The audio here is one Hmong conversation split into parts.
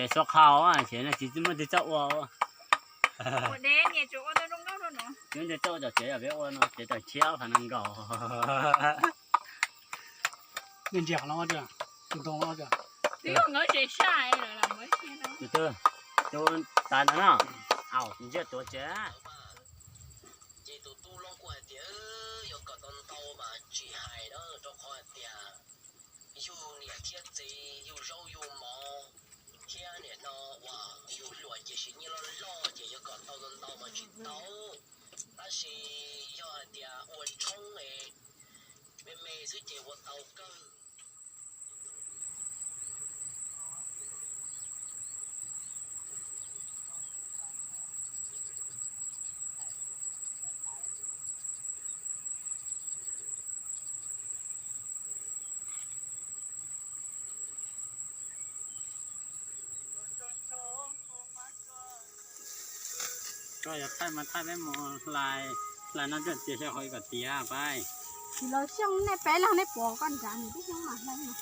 Ces sab qhau ces no tsis muaj twg txawj ua. Tsis muaj twg txawj ua cov tsev yog peb ua no ces tawm tshiab qhov no nkaus. Nej ntsia qhov no, tus ntoo no. Tus twg, tus tas ntawd no, au, ntsia tuav tsev. Ces tus tub hlob kuj hais tias, yuav kom tau ntau mas tsis hais na, rau qhov hais tias yug niam thiab txiv, yug zaub yug mov thiab niam no uas yug hluas ces siv nyiaj loj loj ces yuav kom tau ntau ntau mas tsis tau. Tab sis yog hais tias ua tshoob me me xwb ces ua tau kawg. Koj yuav thaij mas thaij peb mus hlais, hlais no coj tias xyov qhov kom tiav pab. Tsis los xyov nej peb los nej pom koj nrad nws tib xyoo mas hlais no.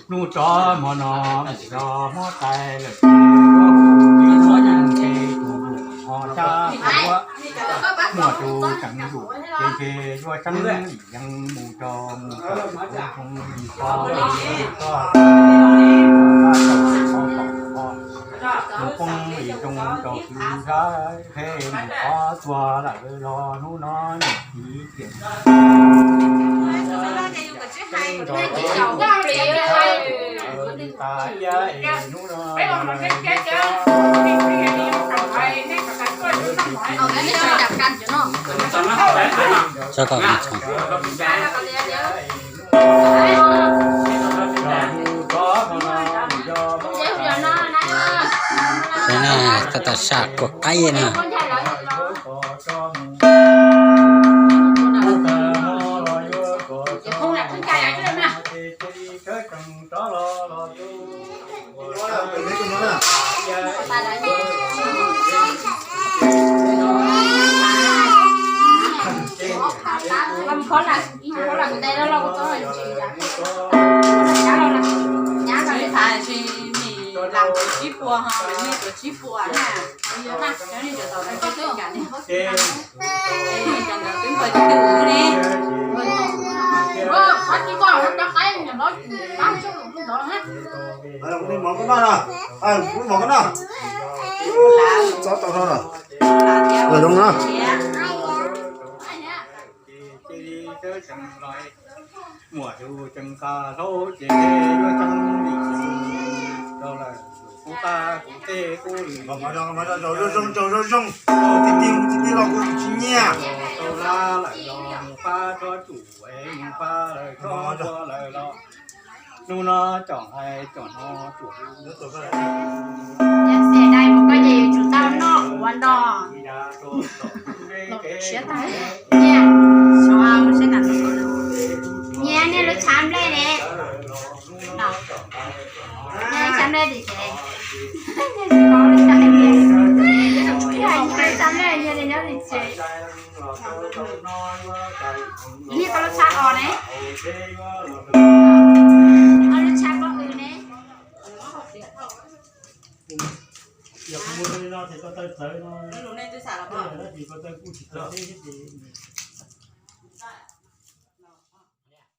Hnub tsov hmo no, yog hmo tais lawm ces yuav hu ib txoj yeej ces tus hmo xyab ua muaj tus tseem yus ces ces yuav tseeb yeej mus tso mus kom tus zoo li qhov koj mus poob li zoo rau kwv ntshav phem mus qhov tuag lawm los hnub no niam txiv tiam tas iab es hnub no Tab tom sam kuam qaib na. Tsis hais tsis nim lam tuav tsib puas ho nim tuav tsib puas na. Mov koj noj, mov koj noj. Txob tau no lawm. Zoo na. Muaj tus tseem qab hlau ces yuav tseeb li rau lawm. Kuv qab kuv teb kuv lwm, zoo zoo, zoo zoo, ti ti ti ti los kuv tsis nyiam. Tau lab lawm los mus qab tsob tsum es mus qab lawm tsob tsua lawm los hnub no tsom hais tsom no tsuam. Xia dai mus koj ces yuav tsum tau noj ua nrog. Los siab tag nyiaj, xyov lub siab tag nrho. Nyiaj niaj lub tshav nplej ne. Nyiaj tshav nplej tim tsev. Nyiaj tsis paub lub tshav nplej, nyiaj li nyob tim tsev. Nyiaj koj lub tshav os ne. Koj lub tshav pob w ne. Yog kuv mus li no ces koj taw txawv no, yog tab sis koj taw kuj tsis txawv thiab ces